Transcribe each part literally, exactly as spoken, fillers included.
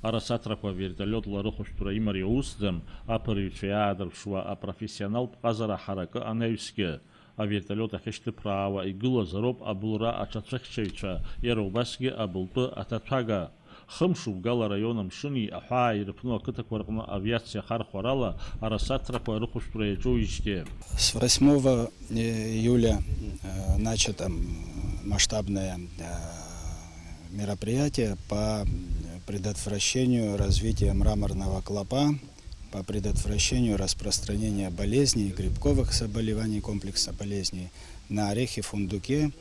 Арасаҭрақәа авертолиотла рыхәышәтәра имариоу усӡам, аԥырҩцәа иаадырԥшуа апрофессионалтә ҟазара ҳаракы анаҩсгьы. Авертолиот ахьышьҭыԥраауа игылазароуп абылра аҽацәыхьчаҩцәа, иара убасгьы абылтәы аҭаҭәага. Хымш убгала араион амшыни аҳәааи ирыԥну ақыҭақәа рҟны авиациа ахархәарала арасаҭрақәа рыхәышәтәра иаҿуижьҭеи. С восьмого июля, э, начато, м, масштабное, э, мероприятие по предотвращению развития мраморного клопа, по предотвращению распространения болезней, грибковых заболеваний, комплекса болезней на орехи фундуке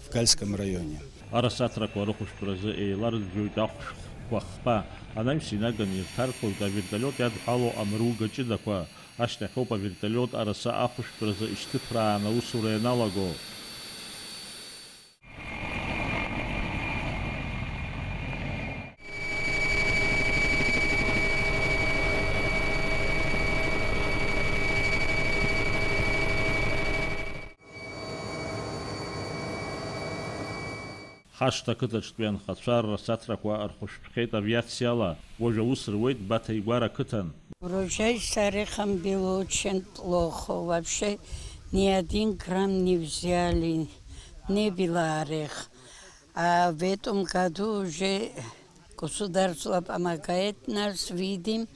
в Гальском районе. Арасаҭрақәа рыхәышәтәразы еиларыӡәӡәоит ахәшәқәа хԥа, анаҩс инаганы ирҭарҭәоит аверталиот иадҳәалоу амруга ҷыдақәа. Ашьҭахьоуп аверталиот араса ахәышәтәразы ишьҭыԥраан аусура ианалаго. Хашҭа ақыҭаҿтәи анхацәа ррасаҭрақәа рхәышәтәхьеит авиациала, уажә аус руеит Баҭа Игәара ақыҭан. Урожай сарыхам был очень плохо, вообще ни один грамм не взяли, не было орех. А в этом году уже государство помогает нас, видим,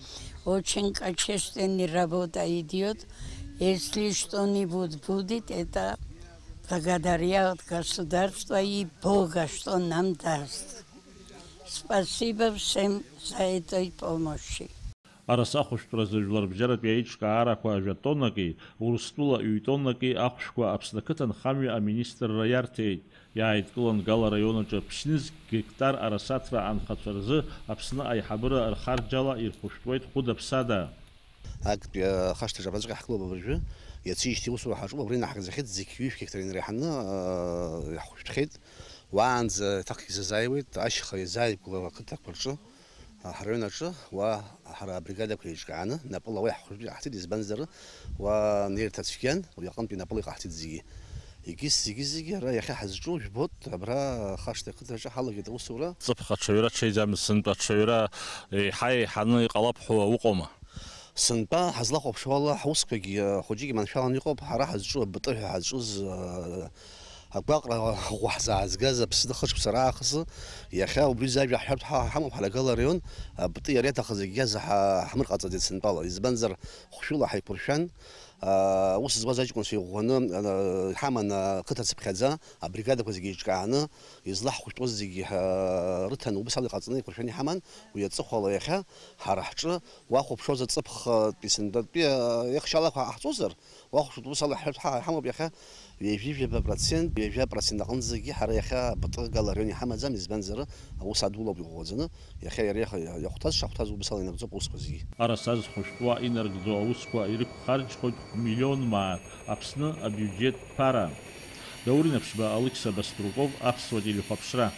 очень качественная работа идёт. Если что-нибудь будет, это благодаря от государства и Бога, что нам даст. Спасибо всем за этой помощи. Араса ахәышәтәразы жәларбжьаратәи аиҿкаарақәа жәа-тоннаки, Урыстәыла ҩ-тоннаки ахәшәқәа Аԥсны ақыҭанхамҩа аминистрра иарҭеит. Иааидкылан Гала араион аҿы ԥшьнызқь гектар арасаҭра анхацәа рзы Аԥсны аиҳабыра рхарџьала ирхәышәтәуеит хәыда-ԥсада. Актәи ахашҭаҿы абраҵәҟьа ҳклуб абыржәы иацижьҭеи усура ҳаҿуп, абра инаҳгӡахьеит зқьи ҩышә гектар инреиҳаны, аа, иаҳхәышәтәхьеит. Уаанӡа еиҭах изазааиуеит, ашьха иазааигәоу ақыҭақәа рҿы. Ҳара аҩнаҿы уа ҳара абригадақәа еиҿкааны, напыла уа иаҳхәыжәтәы иҟаҳҵеит, избанзар, уа нерҭа цәгьан, уи аҟынтәи напыла иҟаҳҵеит зегьы. Егьыс зегьы-зегьы ара иахьа ҳазҿу жәбоит, абра Хашҭа ақыҭаҿы ҳалагеит аусура. Ҵыԥх аҽаҩра ҽеиӡамызт, сынтәа аҽаҩра еиҳа еиҳаны иҟалап ҳәа уҟоума? Сынтәа ҳазлахәаԥшуала, ҳусқәагьы хәыҷык иманшәаланы иҟоуп, ҳара ҳазҿу абытты ҳәа ҳазҿыз, агәаҟра ӷәӷәа ҳзаазгаз Аԥсны хышықәса раахыс, иахьа убри зажәа ҳҳәартә ҳа-, ҳамоуп, ҳара Гала араион, абытти иареи аҭахыз зегьы азы ҳа-, ҳмырҟаҵаӡеит сынтәала. Избанзар, хәшәыла ҳаиқәыршәан, аа, ус зуаз аҷкәынцәа иӷәӷәаны, аа, иҳаман ақыҭа цыԥхьаӡа, абригадақәа зегьы еиҿкааны, излаҳхәышәтәуаз зегьы, аа, рыҭан, убыс ала иҟаҵаны еиқәыршәаны иҳаман, уи аҵыхәала иахьа ҳара ҳҿы уахәаԥшуазар ҵыԥхтәи сынтәатәи, аа, еихшьалақәа ҟаҳҵозар, уахәаԥшуеит, ус ала ҳҳәартә ҳа-, ҳамоуп иахьа ҩажәи жәаба процент, ҩажәа процент аҟынӡагьы ҳара иахьа абытты Гала араион иҳамаӡам, избанзар, аус адулоуп иӷәӷәаӡаны, иахьа иара иаха-, иахәҭаз шахәҭаз убыс ала инаргӡоуп аусқәа зегьы. Араса зхәышәтәуа инаргӡо аусқәа ирықәхарџьхоит хә-миллион мааҭ Аԥсны абиуџьет ԥара. Даур Инаԥшьба, Алықьса Баструков, Аԥсуа телехәаԥшра.